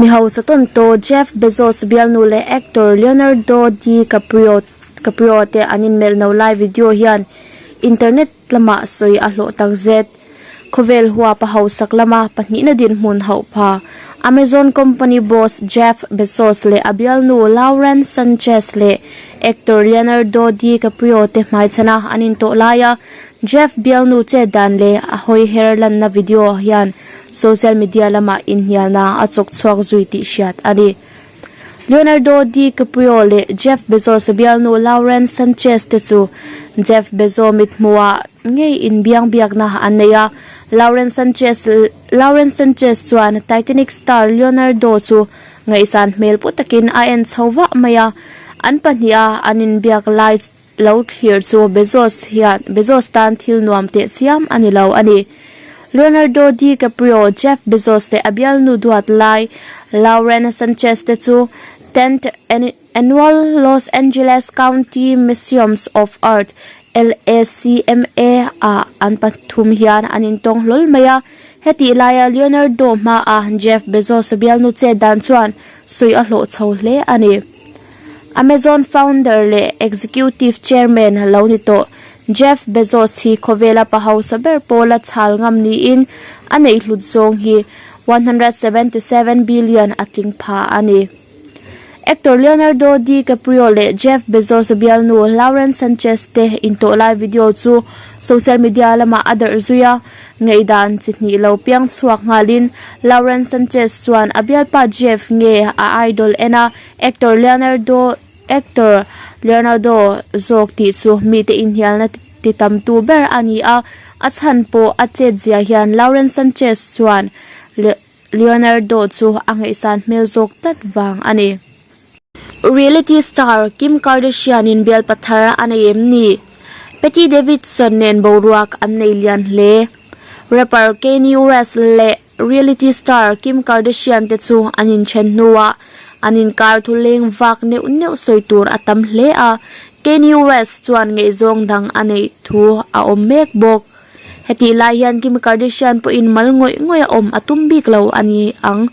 Mi hausa tawntaw Jeff Bezos bialnu leh actor Leonardo DiCaprio Caprio te an inmelh no lai video hian internet lamah sawi a hlawh tak zet. Khawvel huap a hausak lama pahnihna dinhmun hauh pha Amazon company boss Jeff Bezos leh a bialnu Lauren Sanchez leh actor Leonardo DiCaprio te hmaichhana an intawh laia Jeff bialnu chet dan leh a hawiher lanna video hian Social media lamah inhnialna a chawk chhuak zui tih hriat a ni. Leonardo DiCaprio leh Jeff Bezos bialnu Lauren Sanchez te chu Jeff Bezos mithmuhah ngei inbiang biakna an nei a. Lauren Sanchez Lauren Sanchez chuan Titanic star Leonardo chu ngaihsan hmel pu takin a en chho vah mai a. An pahniha an inbiak lai lo thlir chu Bezos hian Bezos tan thil nuam teh chiam a ni lo a ni. Leonardo DiCaprio, Jeff Bezos leh a bialnu duat lai Lauren Sanchez te chu 10th Annual Los Angeles County Museums of Art, LACMA, ah an pathum hian an intawng hlawl mai a. Hetih laia Leonardo hmaah Jeff Bezos bialnu chet dan chuan sawi a hlawh chho hle a ni. Amazon founder leh executive chairman lo ni tawh Jeff Bezos hi khawvela pa hausa ber pawla chhal ngam niin a neih hlut zawng hi 177 billion a tling pha a ni. Actor Leonardo DiCaprio leh Jeff Bezos bialnu Lauren Sanchez te intawh lai video chu social media lamah a darh zui a. Ngaihdan chi hnih lo piang chhuak nghalin Lauren Sanchez chuan a bialpa Jeff nge a idol en a, actor Leonardo actor Leonardo zawk tih chu mite inhnialna ti tamtu ber a ni a, a chhan pawh a chet zia hian Lauren Sanchez chuan Leonardo chu a ngaihsan hmel zawk tlat vang a ni. Reality star Kim Kardashian in bialpa thar a nei em ni? Pete Davidson nen boruak an nei lian hle. Rapper Kanye West leh reality star Kim Kardashian te chu an inthen hnuah an inkar thu leng vak neuh neuh sawi tur a tam hle a, Kanye West chuan ngaihzawng dang a neih thu a awm mek bawk. Hetih lai hian Kim Kardashian pawhin mal ngawih ngawih a awm a tum bik lo a ni ang.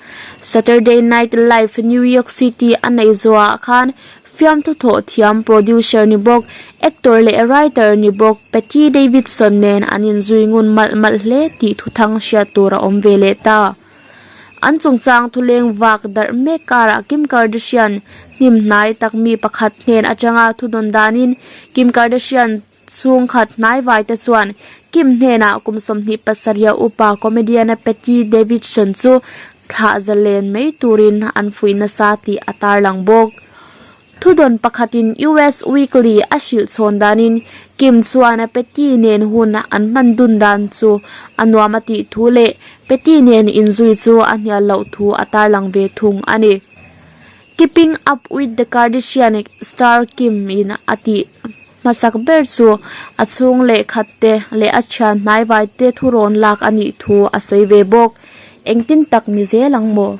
Saturday Night Live New York City a neih zawhah khan fiamthu thawh thiam producer ni bawk, actor leh writer ni bawk Pete Davidson nen an inzui ngun malh malh hle tih thuthang hriat tur a awm ve leh ta. An chungchang thuleng vak darh mek karah Kim Kardashian hnim hnai tak mi pakhat hnen atanga thudawn danin Kim Kardashian Chhungkhat hnaivaite chuan Kim hnenah kum 27 upa comedian Pete Davidson chu thlah zalen mai turin an fuih nasa tih a tarlang bawk. Thudawn pakhatin US Weekly a hrilh chhawn danin Kim chuan Pete nen hun an hman dun dan chu a nuam a tih thu leh Pete nen inzui chu a hnial loh thu a tarlang ve thung a ni. Keeping Up With The Kardashian star Kim in a tih. Hmasak ber chu a chhung leh khat te leh a thian hnaivai te thu rawn lak a nih thu a sawi ve bawk. Engtin tak ni zel ang maw?